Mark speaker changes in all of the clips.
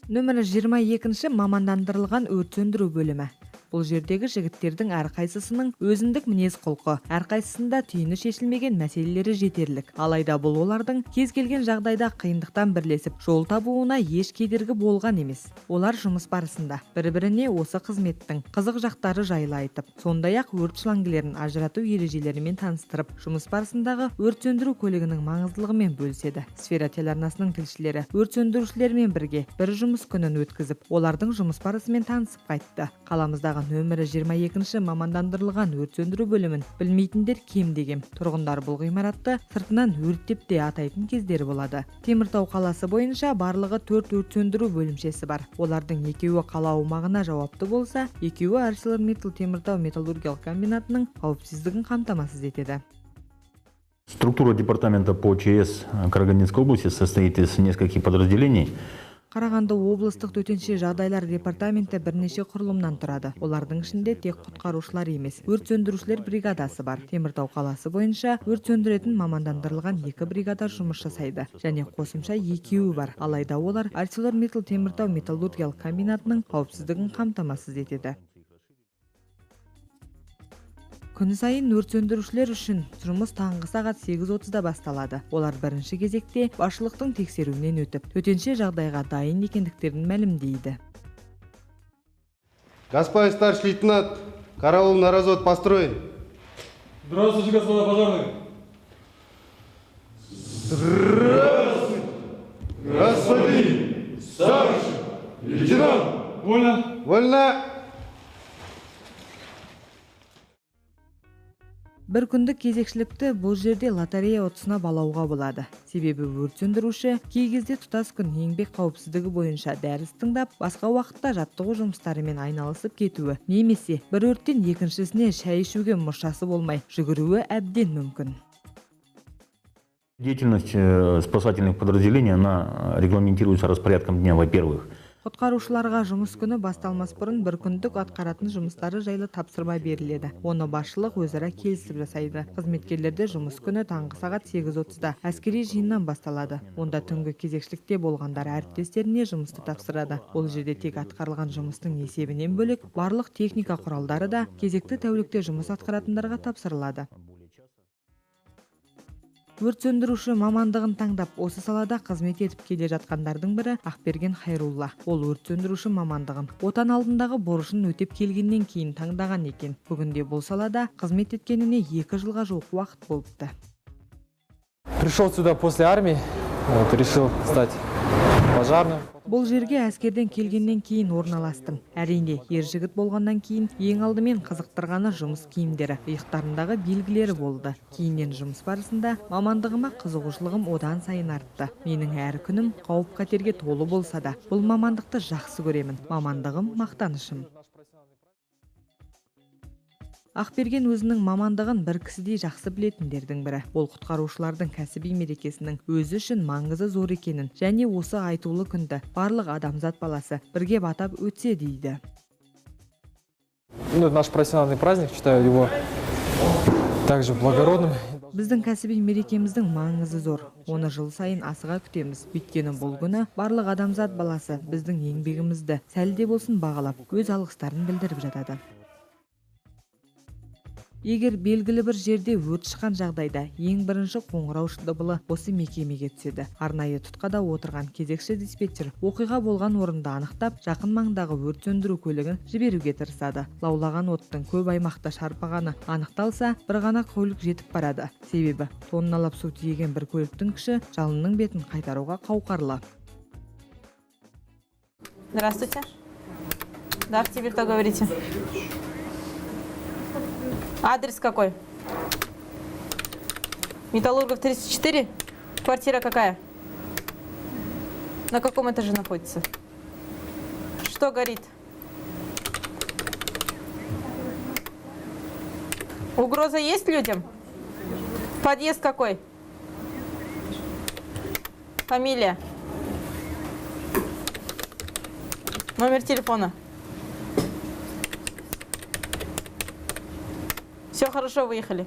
Speaker 1: Нөмірі 22-ші мамандандырылған өрт сөндіру бөлімі. Бұл жердегі жігіттердің әрқайсысының өзіндік мінез құлқы, әрқайсысында түйіні шешілмеген мәселелері жетерлік. Алайда бұл олардың кез келген жағдайда қиындықтан бірлесіп жол табуына еш кедергі болған емес. Олар жұмыс барысында бір-біріне осы қызметтің қызық жақтары жайлы айтып, сондай-ақ өрт шлангілерін ажырату ережелерімен таныстырып, жұмыс барысындағы өрт сөндіру көлігінің маңыздылығымен бөліседі. Сфера телеарнасының тілшілері өрт сөндірушілермен бірге бір жұмыс күнін өткізіп, олардың жұмыс барысымен танысып қайтты. Қаламыздағы нөмірі 22-ші мамандандырылған өрт сөндіру бөлімін білмейтіндер кем деген. Тұрғындар бұл ғимаратты сыртынан өрт деп те атайтын кездері болады. Теміртау қаласы бойынша барлығы 4 өрт сөндіру бөлімшесі бар. Олардың екеуі қала аумағына жауапты болса, екеуі ArcelorMittal Теміртау металлургиялық комбинатының қауіпсіздігін қамтамасыз етеді.
Speaker 2: Структура департамента по ЧС Карагандинской области состоит из нескольких подразделений.
Speaker 1: Қарағанды облыстық төтенше жағдайлар департаменті бірнеше құрылымнан тұрады. Олардың ішінде тек құтқарушылар емес, өрт сөндірушілер бригадасы бар. Теміртау қаласы бойынша өрт сөндіретін мамандандырылған 2 бригада жұмыс жасайды және қосымша екеуі бар. Алайда олар ArcelorMittal Теміртау металлургиялық комбинатының қауіпсіздігін қамтамасыз етеді. Күн сайын өрт сөндірушілер үшін жұмыс таңғы сағат 8:30-да басталады. Олар бірінші кезекте басшылықтың тексеруінен өтіп, төтенше жағдайға дайын екендіктерін мәлімдейді.
Speaker 3: Господин старший лейтенант, караул на развод построен.
Speaker 4: Здравствуйте, господа пожарные.
Speaker 3: Здравствуйте, господин старший лейтенант.
Speaker 4: Вольно.
Speaker 3: Вольно.
Speaker 1: Бір күндік кезекшілікті бұл жерде лотерея ұтысына балауға болады. Себебі өрт сөндіруші кей кезде тұтас күн еңбек қауіпсіздігі бойынша дәріс тыңдап, басқа уақытта жаттығу жұмыстарымен айналысып кетуі, немесе бір өрттен екіншісіне шай ішуге мұршасы болмай жүгіруі әбден мүмкін.
Speaker 2: Деятельность спасательных подразделений, она регламентируется распорядком дня, во-первых.
Speaker 1: Құтқарушыларға жұмыс күні басталмас бұрын бір күндік атқаратын жұмыстары жайлы тапсырма беріледі. Оны басшылық өзара келісіп жасайды. Қызметкерлерде жұмыс күні таңғы сағат 8:30-да әскери жиыннан басталады. Онда түнгі кезекшілікте болғандар әріптестеріне жұмысты тапсырады. Ол жерде тек атқарылған жұмыстың есебінен бөлек, барлық техника құралдары да кезекті тәулікте жұмыс атқаратындарға тапсырылады. Өрт сөндіруші мамандығын таңдап, осы салада қызмет етіп келе жатқандардың бірі Ақберген Хайрулла. Ол өрт сөндіруші мамандығын Отан алдындағы борышын өтеп келгеннен кейін таңдаған екен. Бүгінде бұл салада қызмет еткеніне 2 жылға жуық уақыт болыпты.
Speaker 5: Пришел сюда после армии, вот, решил стать пожарным.
Speaker 1: Бұл жерге әскерден келгеннен кейін орналастым. Әрине, ер жігіт болғаннан кейін ең алдымен қызықтырғаны жұмыс киімдері, иықтарындағы белгілері болды. Кейіннен жұмыс барысында мамандығыма қызығушылығым одан сайын артты. Менің әр күнім қауіп-қатерге толы болса да, бұл мамандықты жақсы көремін. Мамандығым мақтанышым. Ақберген өзінің мамандығын бір кісідей жақсы білетіндердің бірі. Ол құтқарушылардың кәсіби мерекесінің өзі үшін маңызы зор екенін және осы айтулы күнді барлық адамзат баласы бірге атап өтсе дейді.
Speaker 5: Ну, наш профессиональный праздник, считаю его также благородным.
Speaker 1: Біздің кәсіби мерекеміздің маңызы зор. Оны жыл сайын асыға күтеміз. Өйткені бұл күні барлық адамзат баласы біздің еңбегімізді сәл де болсын бағалап, өз алғыстарын білдіріп жатады. Егер белгілі бір жерде өрт шыққан жағдайда ең бірінші қоңырау дыбылы осы мекемеге түседі. Арнайы тұтқада отырған кезекші диспетчер оқиға болған орынды анықтап, жақын маңдағы өрт сөндіру көлігін жіберуге тырысады. Лаулаған оттың көп аймақта шарпығаны анықталса, бір ғана көлік жетіп барады. Себебі тонналап су тиеген бір көліктің күші жалынның бетін қайтаруға қауқарлы.
Speaker 6: Здравствуйте. Да, в Темиртау говорите. Адрес какой? Металлургов 34? Квартира какая? На каком этаже находится? Что горит? Угроза есть людям? Подъезд какой? Фамилия? Номер телефона? Все хорошо, выехали.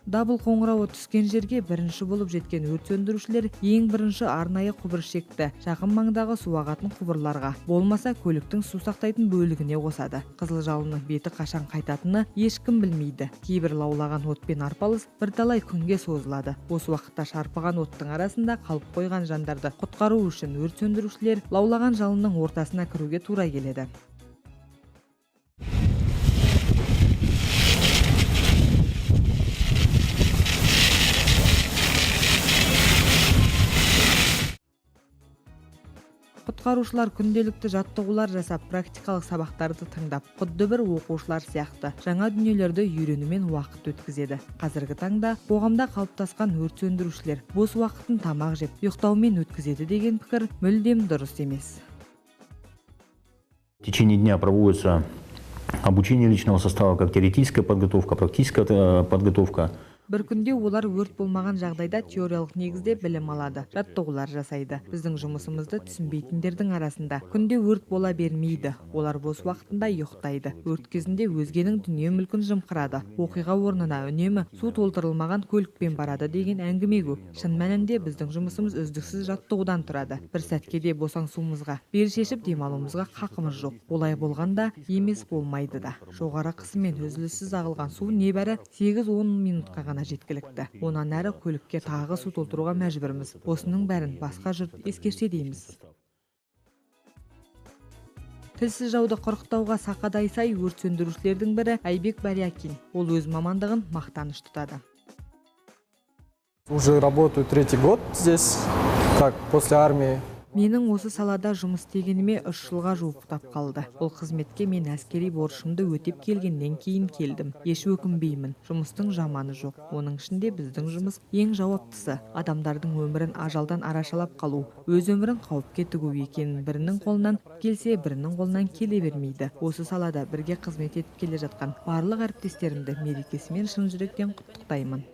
Speaker 1: Дабыл қоңырауы түскен жерге бірінші болып жеткен өрт сөндірушілер ең бірінші арнайы құбыршекті жақын маңдағы су ағатын құбырларға, болмаса көліктің су сақтайтын бөлігіне қосады. Қызыл жалынның беті қашан қайтатыны ешкім білмейді. Кейбір лаулаған отпен арпалыс бірталай күнге созылады. Осы уақытта шарпыған оттың арасында қалып қойған жандарды құтқару үшін өрт сөндірушілер лаулаған жалынның ортасына кіруге тура келеді. Құтқарушылар күнделікті жаттығулар жасап, практикалық сабақтарды тыңдап, құдды бір оқушылар сияқты жаңа дүниелерді үйренумен уақыт өткізеді. Қазіргі таңда қоғамда қалыптасқан өрт сөндірушілер бос уақытын тамақ жеп, ұйықтаумен өткізеді деген пікір мүлдем дұрыс емес.
Speaker 2: В течение дня проводится обучение личного состава, как теоретическая подготовка, практическая подготовка.
Speaker 1: Бір күнде олар өрт болмаған жағдайда теориялық негізде білім алады, жаттығулар жасайды. Біздің жұмысымызды түсінбейтіндердің арасында күнде өрт бола бермейді. Олар бос уақытында ұйықтайды. Өрт кезінде өзгенің дүние мүлкін жымқырады. Оқиға орнына үнемі су толтырылмаған көлікпен барады деген әңгіме көп. Шын мәнінде біздің жұмысымыз үздіксіз жаттығудан тұрады. Бір сәтке де босаңсуымызға, бел шешіп демалуымызға хақымыз жоқ. Олай болғанда емес болмайды да. Жоғары қысыммен үзіліссіз ағылған су небәрі 8-10 минутқа ғана жеткілікті. Онан әрі көлікке тағы су толтыруға мәжбүрміз. Осының бәрін басқа жұрт ескерсе дейміз. Тілсіз жауды құрықтауға сақадай сай өрт сөндірушілердің бірі Айбек Барякин. Ол өз мамандығын мақтаныш тұтады.
Speaker 5: Уже работаю третий год здесь, как после армии.
Speaker 1: Менің осы салада жұмыс істегеніме 3 жылға жуықтап қалды. Бұл қызметке мен әскери борышымды өтеп келгеннен кейін келдім. Еш өкінбеймін. Жұмыстың жаманы жоқ. Оның ішінде біздің жұмыс ең жауаптысы. Адамдардың өмірін ажалдан арашалап қалу, өз өмірін қауіпке тігу екенін бірінің қолынан келсе, бірінің қолынан келе бермейді. Осы салада бірге қызмет етіп келе жатқан барлық әріптестерімді мерекесімен шын жүректен құттықтаймын.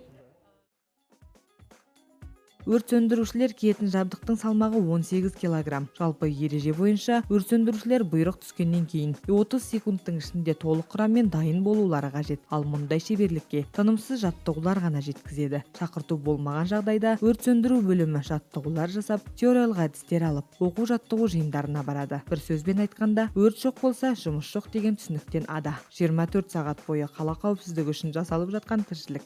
Speaker 1: Өрт сөндірушілер киетін жабдықтың салмағы 18 килограмм. Жалпы ереже бойынша өрт сөндірушілер бұйрық түскеннен кейін 30 секундтың ішінде толық құраммен дайын болулары қажет. Ал мұндай шеберлікке тынымсыз жаттығулар ғана жеткізеді. Шақырту болмаған жағдайда өрт сөндіру бөлімі жаттығулар жасап, теориялық әдістер алып, оқу жаттығу жиындарына барады. Бір сөзбен айтқанда, өрт жоқ болса, жұмыс жоқ деген түсініктен ада. 24 сағат бойы қала қауіпсіздігі үшін жасалып жатқан тіршілік.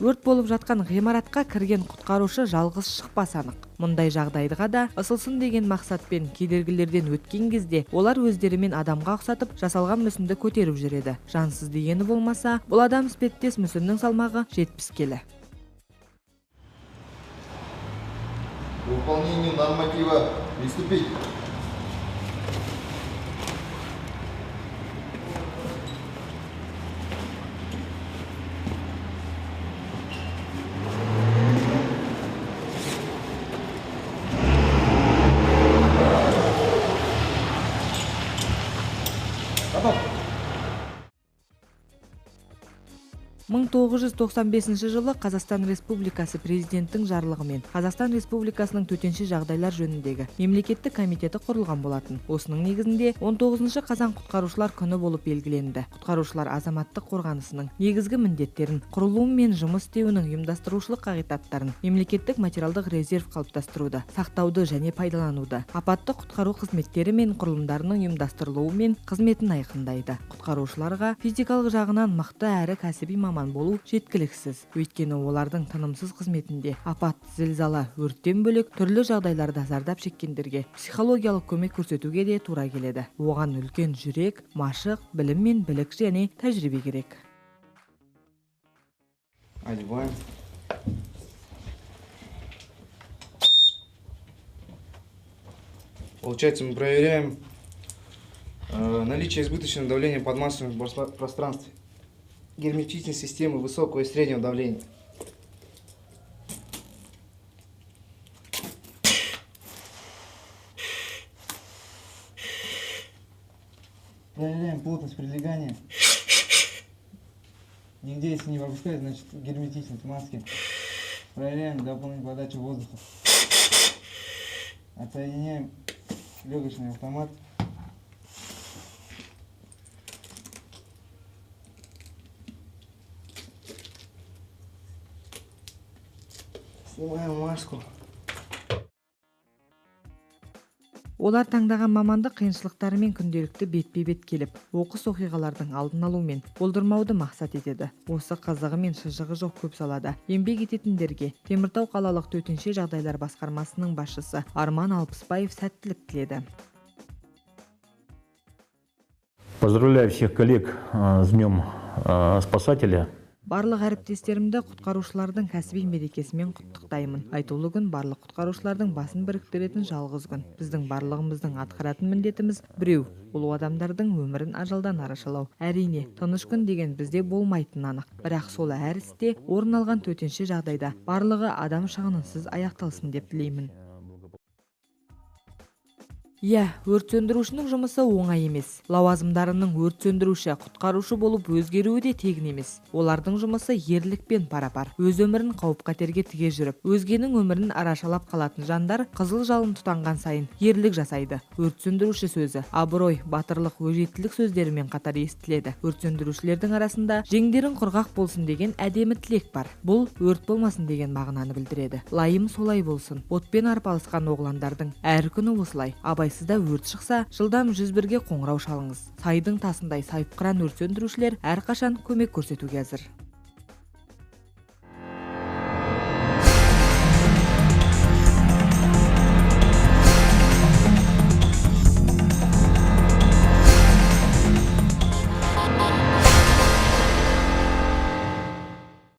Speaker 1: Өрт болып жатқан ғимаратқа кірген құтқарушы жалғыз шықпас анық. Мұндай жағдайға да ысылсын деген мақсатпен кедергілерден өткен кезде олар өздерімен адамға ұқсатып жасалған мүсінді көтеріп жүреді. Жансыз дегені болмаса, бұл адам іспеттес мүсіннің салмағы 70 келі.
Speaker 3: Выполнению норматива приступить.
Speaker 1: Мың 1995 жылы Қазақстан Республикасы президенттің жарлығымен Қазақстан Республикасының төтенше жағдайлар жөніндегі мемлекеттік комитеті құрылған болатын. Осының негізінде 19 қазан құтқарушылар күні болып белгіленді. Құтқарушылар азаматтық қорғанысының негізгі міндеттерін, құрылуы мен жұмыс істеуінің ұйымдастырушылық қағидаттарын, мемлекеттік материалдық резерв қалыптастыруды, сақтауды және пайдалануды, апатты құтқару қызметтері мен құрылымдарының ұйымдастырылуы мен қызметін айқындайды. Құтқарушыларға физикалық жағынан мықты әрі кәсіби маман болу жеткіліксіз. Өйткені олардың тынымсыз қызметінде апат, зілзала, өрттен бөлек түрлі жағдайларда зардап шеккендерге психологиялық көмек көрсетуге де тура келеді. Оған үлкен жүрек, машық, білім мен білік және тәжірибе керек.
Speaker 3: Одеваем. Получается, мы проверяем наличие избыточного давления под массовым пространстве. Герметичность системы высокого и среднего давления. Проверяем плотность прилегания. Нигде если не пропускает, значит, герметичность маски. Проверяем дополнительную подачу воздуха. Отсоединяем легочный автомат. Снимаем маску.
Speaker 1: Олар таңдаған мамандық қиыншылықтарымен күнделікті бетпе-бет келіп, оқыс оқиғалардың алдын алу мен болдырмауды мақсат етеді. Осы қызығы мен шыжығы жоқ көп салада еңбек ететіндерге Теміртау қалалық төтенше жағдайлар басқармасының басшысы Арман Алпысбаев сәттілік тіледі.
Speaker 2: Поздравляю всех коллег с Днем спасателя.
Speaker 1: Барлық әріптестерімді құтқарушылардың кәсіби мерекесімен құттықтаймын. Айтулы күн барлық құтқарушылардың басын біріктіретін жалғыз күн. Біздің барлығымыздың атқаратын міндетіміз біреу. Ол адамдардың өмірін ажалдан арашалау. Әрине, тыныш күн деген бізде болмайтыны анық. Бірақ сол әр істе орын алған төтенше жағдайда барлығы адам шығынынсыз аяқталсын деп тілеймін. Иә, өрт сөндірушінің жұмысы оңай емес. Лауазымдарының өрт сөндіруші, құтқарушы болып өзгеруі де тегін емес. Олардың жұмысы ерлікпен пара-пар. Өз өмірін қауіп-қатерге тіге жүріп, өзгенің өмірін арашалап қалатын жандар қызыл жалын тұтанған сайын ерлік жасайды. Өрт сөндіруші сөзі абырой, батырлық, өжеттілік сөздерімен қатар естіледі. Өрт сөндірушілердің арасында жеңдерің құрғақ болсын деген әдемі тілек бар. Бұл өрт болмасын деген мағынаны білдіреді. Лайым солай болсын. Отпен арпалысқан оғландардың әр күні осылай. Абайсызда өрт шықса, жылдам 101-ге қоңырау шалыңыз. Сайдың тасындай сайыпқыран өрт сөндірушілер әрқашан көмек көрсетуге әзір.